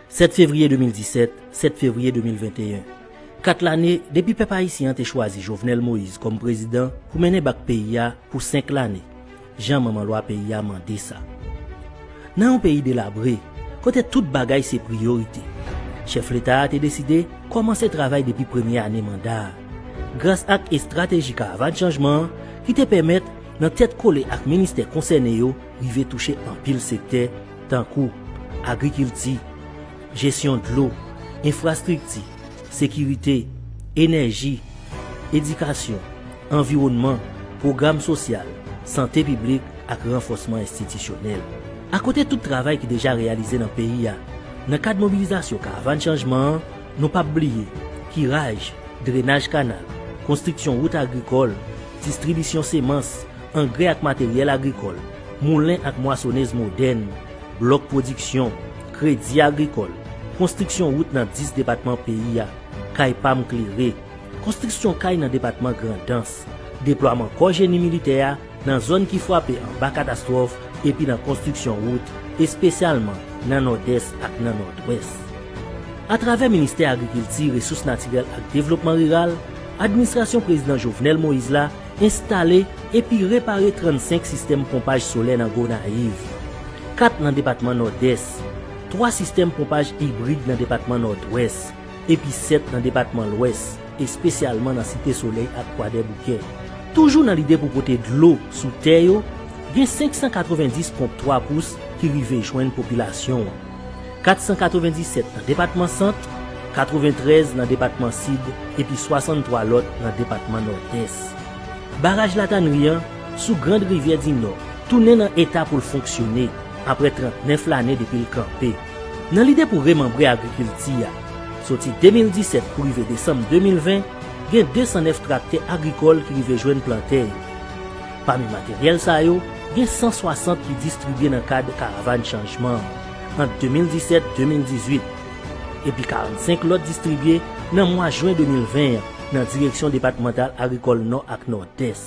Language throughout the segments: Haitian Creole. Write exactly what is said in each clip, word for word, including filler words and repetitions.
Sèt fevriye de mil disèt, sèt fevriye de mil venteyen. Kat lane depi pèp ayisyen an te chwazi Jovenel Moïse kòm prezidan pou mennen bak peyi a pou senk lane, jan manman lwa peyi a mande sa. Nan yon peyi delabre, kote tout bagay se priyorite, chèf leta a te deside kòmanse travay depi premye ane manda a. Gras ak estrateji Karavàn Chanjman an ki te pèmèt, nan tèt kole ak ministè konsène yo, rive touche anpil sektè, tankou agrikilti, jesyon dlo, enfrastrikti, sekirite, enèji, edikasyon, anviwònman, pwogram sosyal, sante piblik ak ranfòsman enstitisyonèl. Akote tout travay ki deja reyalize nan peyi a, nan kad mobilizasyon Karavàn Chanjman an, nou p ap bliye kiraj, drenaj kanal, konstriksyon wout agrikòl, distribisyon semans, angrè ak materyèl agrikòl, moulen ak mwasonèz modèn, blòk pwodiksyon, kredi agrikòl, konstriksyon wout nan dis depatman peyi a, kay pa m klere, konstriksyon kay nan depatman Grandans, deplwaman kò jeni militè a nan zòn ki frape anba katastwòf epi nan konstriksyon wout, espesyalman nan Nòdès ak nan Nòdwès. Atravè Ministè Agrikilti, Resous Natirèl ak Devlopman Riral, administrasyon Prezidan Jovenel Moïse la enstale epi repare trannsenk sistèm ponpaj solè nan Gonayiv, kat nan depatman Nòdès, twa sistèm ponpaj ibrid nan depatman Nòdwès, epi sèt nan depatman Lwès, espesyalman nan Site Solèy ak Kwadèboukè. Toujou nan lide pou pote dlo sou tè yo, gen senk san katrevenndis ponp twa pous ki rive jwenn popilasyon an. Kat san katrevenndisèt nan depatman Sant, katreventrèz nan depatman Sid, epi swasanntwa lòt nan depatman Nòdès. Baraj Latannri an, sou Grand Rivière du Nord, tounen nan eta pou l fonksyone, apre trannèf lane depi l kanpe. Nan lide pou remanbre agrikilti a, soti de mil disèt pou rive desanm de mil ven, gen de san nèf traktè agrikòl ki rive jwenn plantè yo. Pami materyèl sa yo, gen san swasant ki distribye nan kad Karavàn Chanjman an, ant de mil disèt de mil dizuit, epi karannsenk lòt distribye nan mwa jen de mil ven an nan direksyon depatmantal agrikòl Nò ak Nòdès.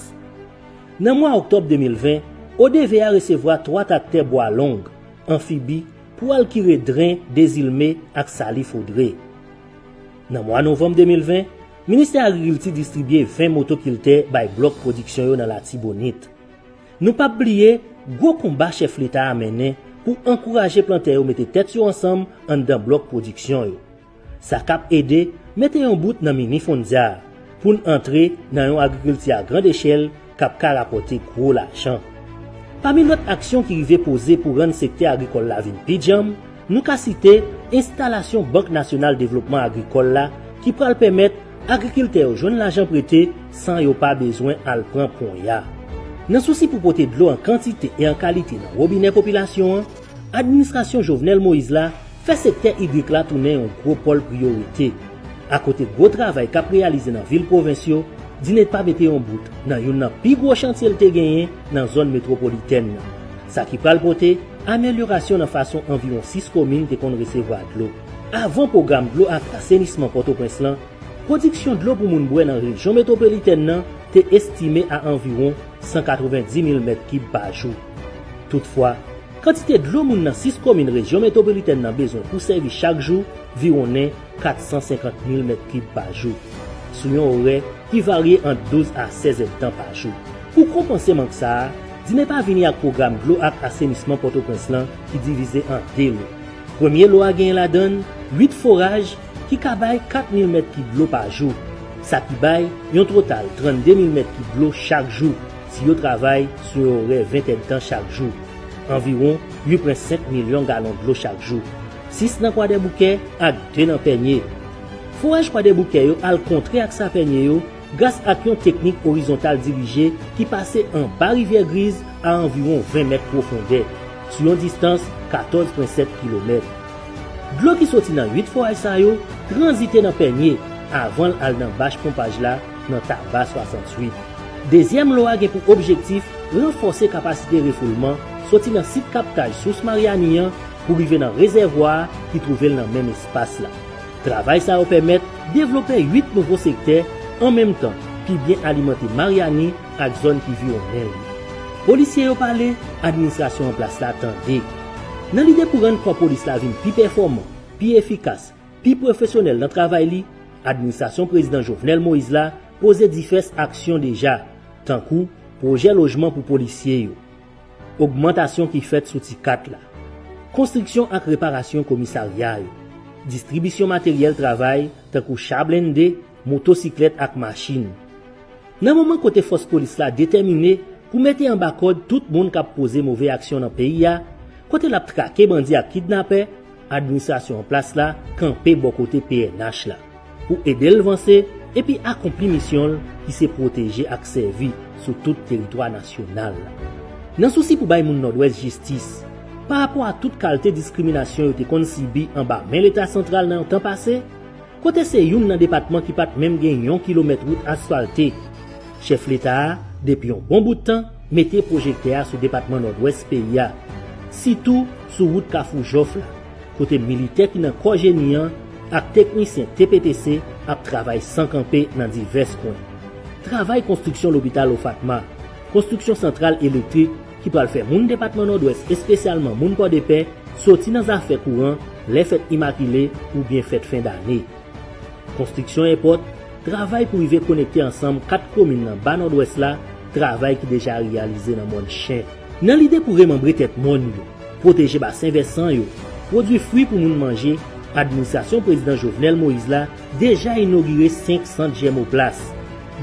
Nan mwa òktòb de mil ven, O D V a resevwa twa traktè bwa long, anfibi, pou al kire dren Dezilme ak Sali Fodre. Nan mwa novanm de mil ven, Ministè Agrikilti distribye ven motokiltè bay blòk pwodiksyon yo nan Latibonit. Nou p ap bliye gwo konba chèf leta a mennen pou ankouraje plantè yo mete tèt yo ansanm anndan blòk pwodiksyon yo. Sa k ap ede mete yon bout nan mini fondya a, pou n antre nan yon agrikilti a grand echèl k ap ka rapòte gwo lajan. Pami lòt aksyon ki rive poze pou rann sektè agrikòl la vin pi djanm, nou ka site enstalasyon Bank Nasyonal Devlopman Agrikòl la, ki pral pèmèt agrikiltè yo jwenn lajan prete san yo pa bezwen al pran ponya. Nan sousi pou pote dlo an kantite e an kalite nan wobinè popilasyon an, administrasyon Jovenel Moïse la fè sektè idrik la tounen yon gwo pòl priyorite. Akote gwo travay k ap reyalize nan vil pwovens yo, DINEDPA mete yon bout nan youn nan pi gwo chantye l te genyen nan zòn metwopolitèn nan, sa ki pral pote amelyorasyon nan fason anviwon sis komin te konn resevwa dlo. Avan pwogram dlo ak asenisman Pòtoprens lan, pwodiksyon dlo pou moun bwè nan rejyon metwopolitèn nan te estime a anviwon san katrevenndis mil mèt kib pa jou. Toutfwa, kantite dlo moun nan sis komin rejyon metwopolitèn nan bezwen pou sèvi chak jou viwonnen kat san senkant mil mèt kib pa jou, sou yon orè ki varye ant douz a sèz èdtan pa jou. Pou konpanse mank sa a, DINEDPA vini ak pwogram dlo ak asenisman Pòtoprens lan ki divize an de lo. Premye lo a genyen ladan l uit foraj ki ka bay kat mil mèt kib dlo pa jou, sa ki bay yon total trannde mil mèt kib dlo chak jou si yo travay sou yon orè ven èdtan chak jou, anviwon uit pwen senk milyon galon dlo chak jou, sis nan Kwadèboukè ak de nan Pènye. Foraj Kwadèboukè yo al kontre ak sa Pènye yo gras ak yon teknik orizontal dirije ki pase anba Rivyè Griz a anviwon ven mèt pwofondè, sou yon distans katòz pwen sèt kilomèt. Dlo ki soti nan uit foraj sa yo tranzite nan Pènye avan l al nan bach ponpaj la nan Taba swasanntuit. Dezyèm lo a gen pou objektif ranfòse kapasite refoulman soti nan sit kaptaj sous Maryani an pou rive nan rezèvwa a ki twouve l nan menm espas la. Travay sa yo pèmèt devlope uit nouvo sektè, an menm tan pi byen alimante Maryani ak zòn ki viwonnen l yo. Polisye yo pale, administrasyon an plas la tande. Nan lide pou rann kò polis la vin pi pèfòman, pi efikas, pi pwofesyonèl nan travay li, administrasyon Prezidan Jovenel Moïse la poze divès aksyon deja, tankou pwojè lojman pou polisye yo, ogmantasyon ki fèt sou ti kat la, konstriksyon ak reparasyon komisarya yo, distribisyon materyèl travay tankou cha blende, motosiklèt ak machin. Nan moman kote fòs polis la detèmine pou mete anba kòd tout moun k ap poze move aksyon nan peyi a, kote l ap trake bandi ak kidnapè, administrasyon an plas la kanpe bò kote P N H la pou ede l vanse epi akonpli misyon l ki se pwoteje ak sèvi sou tout teritwa nasyonal la. Nan sousi pou bay moun Nòdwès jistis, pa rapò a tout kalte diskriminasyon yo te konn sibi anba men Leta santral nan yon tan pase, kote se youn nan depatman ki pa t menm gen yon kilomèt wout asfalte. Chèf Leta a, depi yon bon bout tan, mete pwojektè a sou depatman Nòdwès peyi a, sitou sou wout Kafou Jòf la, kote militè ki nan kò jeni an ak teknisyen T P T C ap travay san kanpe nan divès kwen. Travay konstriksyon lopital Ofatma, konstriksyon santral elektrik ki pral fè moun depatman Nòdwès, espesyalman moun Pòdepè, soti nan zafè kouran lè fèt Imakile oubyen fèt fen dane. Konstriksyon èpòt, travay pou rive konekte ansanm kat komin nan Ba Nòdwès la, travay ki deja reyalize nan mòn Chen. Nan lide pou remanbre tèt mòn yo, pwoteje basen vèsan yo, pwodui fwi pou moun manje, administrasyon Prezidan Jovenel Moïse la deja inogire senk sant Jèmoplas.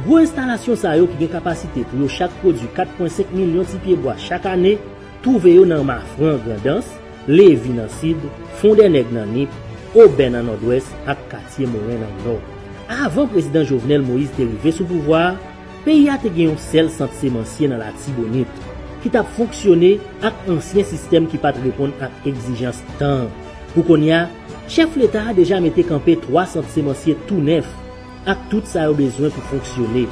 Gwo enstalasyon sa yo ki gen kapasite pou yo chak pwodui kat pwen senk milyon ti pye bwa chak ane, twouve yo nan Mafran, Grandans, Levi nan Sid, Fondènèg nan Nip, Obè nan Nòdwès ak Katye Moren nan Nò. Avan Prezidan Jovenel Moïse te rive sou pouvwa a, peyi a te gen yon sèl sant semansye nan Latibonit, ki t ap fonksyone ak ansyen sistèm ki pa t reponn ak egzijans tan an. Pou kounye a, chèf Leta a deja mete kanpe twa sant semansye tou nèf, ak tout sa yo bezwen pou fonksyone.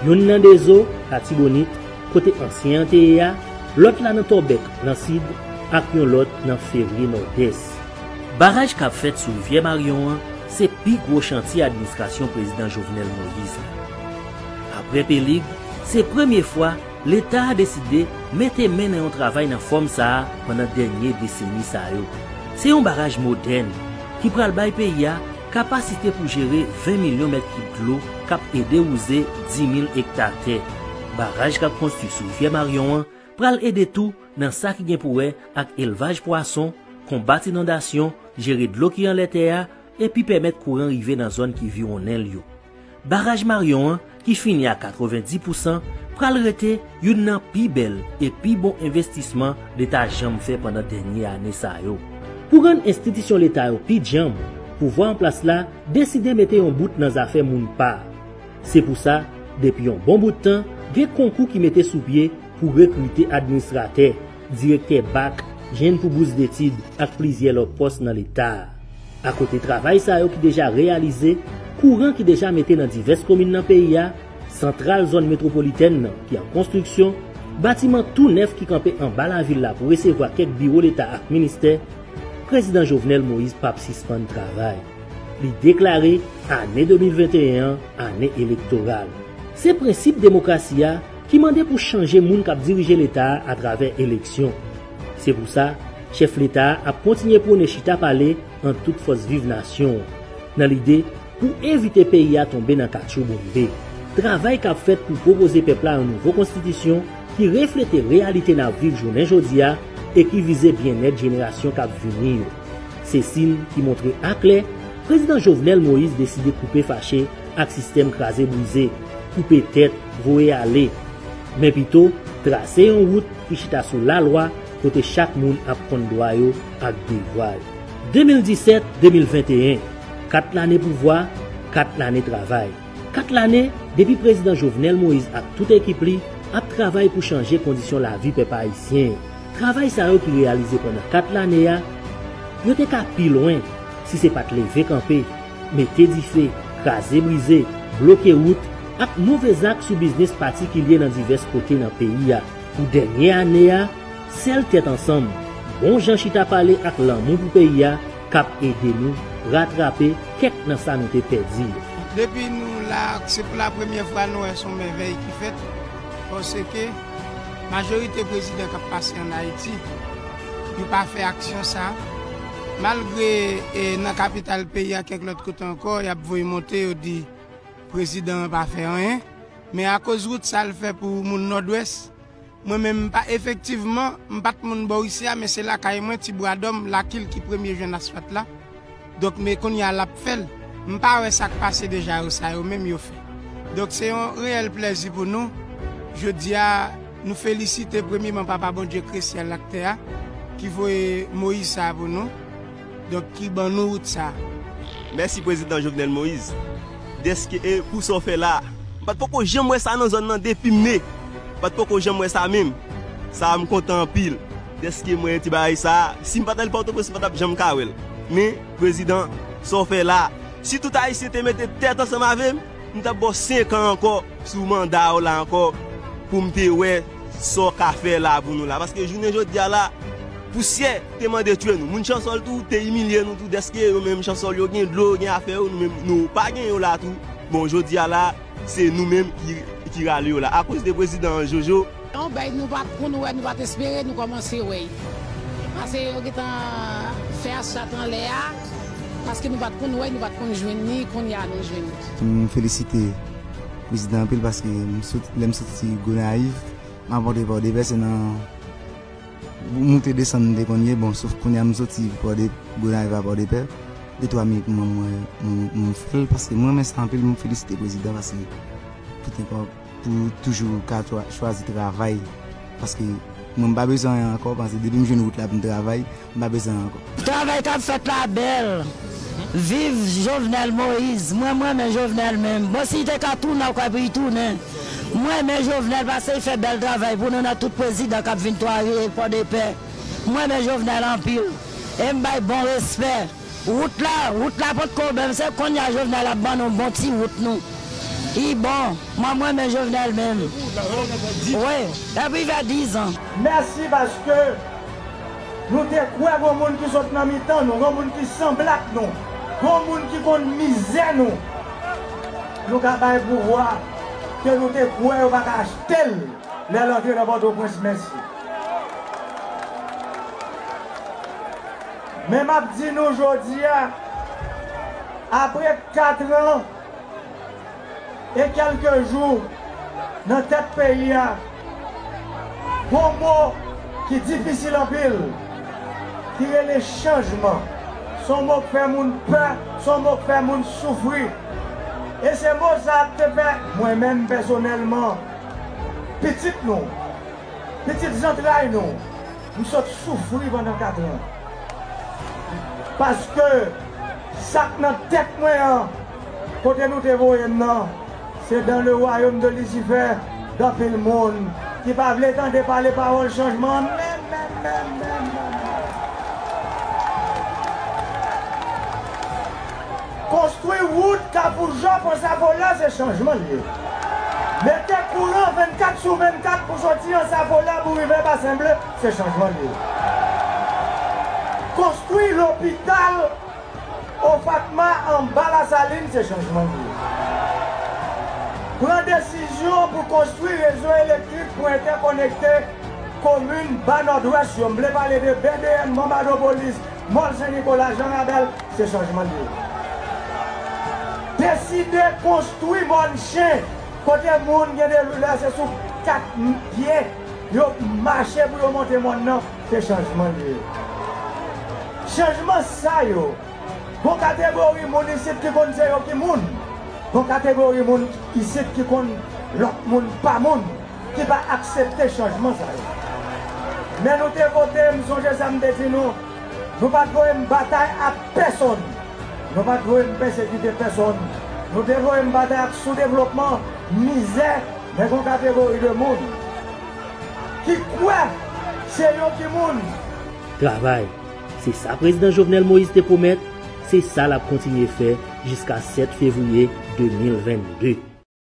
Youn nan Dezo, Latibonit, kote ansyen an te ye a, lòt la nan Tòbèk, nan Sid, ak yon lòt nan Ferye, Nòdès. Baraj k ap fèt sou rivyè Maryon an se pi gwo chantye administrasyon Prezidan Jovenel Moïse la. Apre Pelig, se premye fwa Leta a deside mete men nan yon travay nan fòm sa a pandan dènye deseni sa yo. Se yon baraj modèn ki pral bay peyi a kapasite pou jere ven milyon mèt kib dlo k ap ede wouze dis mil ekta tè. Baraj k ap konstwi sou rivyè Maryon an pral ede tou nan sa ki gen pou wè ak elvaj pwason, konbat inondasyon, jere dlo ki anlè tè a, epi pèmèt kouran rive nan zòn ki viwonnen l yo. Baraj Maryon an, ki fini a katrevenndis pousan, pral rete youn nan pi bèl e pi bon envestisman Leta janm fè pandan dènye ane sa yo. Pou rann enstitisyon Leta yo pi djanm, pouvwa an plas la deside mete yon bout nan zafè moun pa. Se pou sa, depi yon bon bout tan, gen konkou ki mete sou pye pou rekrite administratè, direktè bak, jèn pou bous detid ak plizyè lòt pòs nan Leta a. Akote travay sa yo ki deja reyalize, kouran ki deja mete nan divès komin nan peyi a, santral zòn metwopolitèn nan ki an konstriksyon, batiman tou nèf ki kanpe anba lavil la pou resevwa kèk biwo Leta ak ministè, Prezidan Jovenel Moïse p ap sispann travay. Li deklare ane de mil venteyen an ane elektoral. Se prensip demokrasi a ki mande pou chanje moun k ap dirije Leta a atravè eleksyon. Se pou sa, chèf Leta a ap kontinye pwone chita pale ant tout fòs viv nasyon an, nan lide pou evite peyi a tonbe nan katchou bonbe. Travay k ap fèt pou pwopoze pèp la yon nouvo konstitisyon ki reflete reyalite n ap viv jounen jodi a e ki vize byennèt jenerasyon k ap vini yo. Se siy ki montre aklè Prezidan Jovenel Moïse deside koupe fache ak sistèm kraze brize, koupe tèt, voye ale. Men pito, trase yon wout ki chita sou lalwa kote chak moun ap konn dwa yo ak devwa yo. De mil disèt, de mil venteyen, kat lane pouvwa, kat lane travay. Kat lane depi Prezidan Jovenel Moïse ak tout ekip li ap travay pou chanje kondisyon lavi pèp ayisyen an. Travay sa yo ki reyalize pandan kat lane a, yo te ka pi lwen si se pa t leve kanpe, mete dife, kraze brize, bloke wout ak move zak sou biznis patikilye nan divès kote nan peyi a. Pou dènye ane a, sèl tèt ansanm, bon jan chita pale ak lanmou pou peyi a k ap ede nou ratrape kèk nan sa nou te pèdi yo. Depi nou la, se pou la premyè fwa nou wè se yon mèvèy ki fèt, paske majorite prezidan k ap pase ann Ayiti, yo pa fè aksyon sa, Malgre e nan kapital peyi a, kèk lòt kote ankò, y ap voye monte, yo di prezidan an pa fè anyen. Men akoz wout sa l fè pou moun Nòdwès, mwen menm, m pa, efektivman, m pa t moun bò isi a, men se lakay mwen, Ti Bwadòm, Lakil ki premye jwenn asfalt la. Donk, men kounye a l ap fè l. M pa wè sa k pase deja yo, sa yo menm yo fè. Donk, se yon reyèl plèzi pou nou. Jodi a, nou felisite premyeman Papa Bondye kreye syèl ak tè a, ki voye Moyiz sa a pou nou. Donk, ki ban nou wout sa a. Mèsi prezidan Jovenel Moïse. Dèske e pou sa w fè la a. M pa t poko janm wè sa nan zòn nan depi m ne. M pa t poko janm wè sa menm. Sa a m kontan anpil. Dèske m wè ti bagay sa a. Si m pa t al Pòtoprens, m pa t ap janm ka wè l. Men, prezidan, sa w fè la a. Si tout Ayisyen te mete tèt ansanm avè m, m t ap ba w senk an ankò sou manda w la ankò pou m te wè sa w ka fè la pou nou la. Paske jounen jodi a la, pousyè te mande tye nou. Moun Chansòl tou te imilye nou tou, dèske yo menm Chansòl yo gen dlo, yo gen afè yo, nou menm nou pa gen yo la tou. Bon, jodi a la, se nou menm ki, ki rale yo la. Akoz de prezidan Jojo, yon bèy nou pa t konn wè, nou pa t espere, nou kòmanse wè l. Paske yo gentan fè asfalt anlè a, paske nou pa t konn wè, nou pa t konn jwenn li, kounye a nou jwenn li. M felisite prezidan anpil paske m sot, lè m soti Gonayiv, m ap monte Pòdepè, se nan moute desann m te konn ye. Bon, sof kounye a m soti Pòde-, Gonayiv a Pòdepè, de twa minit mwen, mwen, mwen, mwen fè l, paske mwen renmen sa anpil, m felisite prezidan paske tout enpò pou toujou ka chwa-, chwazi travay. Paske mwen m pa bezwen anyen ankò, paske depi m jwenn wout la pou m travay, m pa bezwen anyen ankò. Travay k ap fèt la bèl. Viv Jovenel Moïse. Mwen, mwen renmen Jovenel menm. Bon, si li te ka tounen, ou kwè pou li tounen. Mwen renmen Jovenel paske li fè bèl travay pou nou nan tout prezidan k ap vin tou arive Pòdepè. Mwen renmen Jovenel anpil. E m bay bon respè. Wout la, wout la potko bon, se kounye a Jovenel ap ban nou bon ti wout nou. Li bon, mwen, mwen renmen Jovenel menm. Wi, epi fè diz an. Mèsi paske nou te kwè gon moun ki sot nan mitan nou, gon moun ki sanble ak nou, gon moun ki konn mizè nou. Nou ka bay pouvwa ke nou te kwè yo pa ka achte l lè l antre nan Pòtoprens. Mèsi. Men m ap di nou jodi a, apre kat an e kèlke jou nan tèt peyi a, gon mo ki difisil anpil, ki rele chanjman. Se yon mo k fè moun pè, se yon mo k fè moun soufri. E se mo sa a k te fè mwen menm pèsonèlman, pitit nou, pitit zantray nou, m sot soufri pandan kat an. Paske sa k nan tèt mwen an, kote nou te voye m nan, se dans le royaume de Lucifer, gen anpil moun ki pa vle tande pale pawòl chanjman an menm, menm, menm, menm, menm. Konstwi wout Kafou Jòf Ansafolè, se chanjman l ye. Mete kouran vennkat sou vennkat pou soti Ansafolè pou rive Basen Ble, se chanjman l ye. Konstwi lopital Ofatma anba Lasalin, se chanjman l ye. Pran desizyon pou konstwi rezo elektrik pou entèkonekte komin Ba Nòdwès yo. M vle pale de B D N, Manmadopolis, Mòl Sen Nikola, Jan Rabèl, se chanjman l ye. Deside konstwi Mòn Chen, kote moun gen de lè se sou kat pye yo mache pou yo monte mòn nan, se chanjman l ye. Chanjman sa yo, gon kategori moun isit ki konn se yo ki moun, gon kategori moun isit ki konn lòt moun pa moun, ki pa aksepte chanjman sa yo. Men nou te vote, m sonje sa m te di nou, nou pa t voye m batay ak pèsonn. Nou pa t voye m pèsekite pèsonn. Nou te voye m batay ak soudevlopman, mizè, men gon kategori de moun ki kwè se yo ki moun. Travay. Se sa prezidan Jovenel Moïse te pwomèt, se sa l ap kontinye fè jiska sèt fevriye de mil vennde.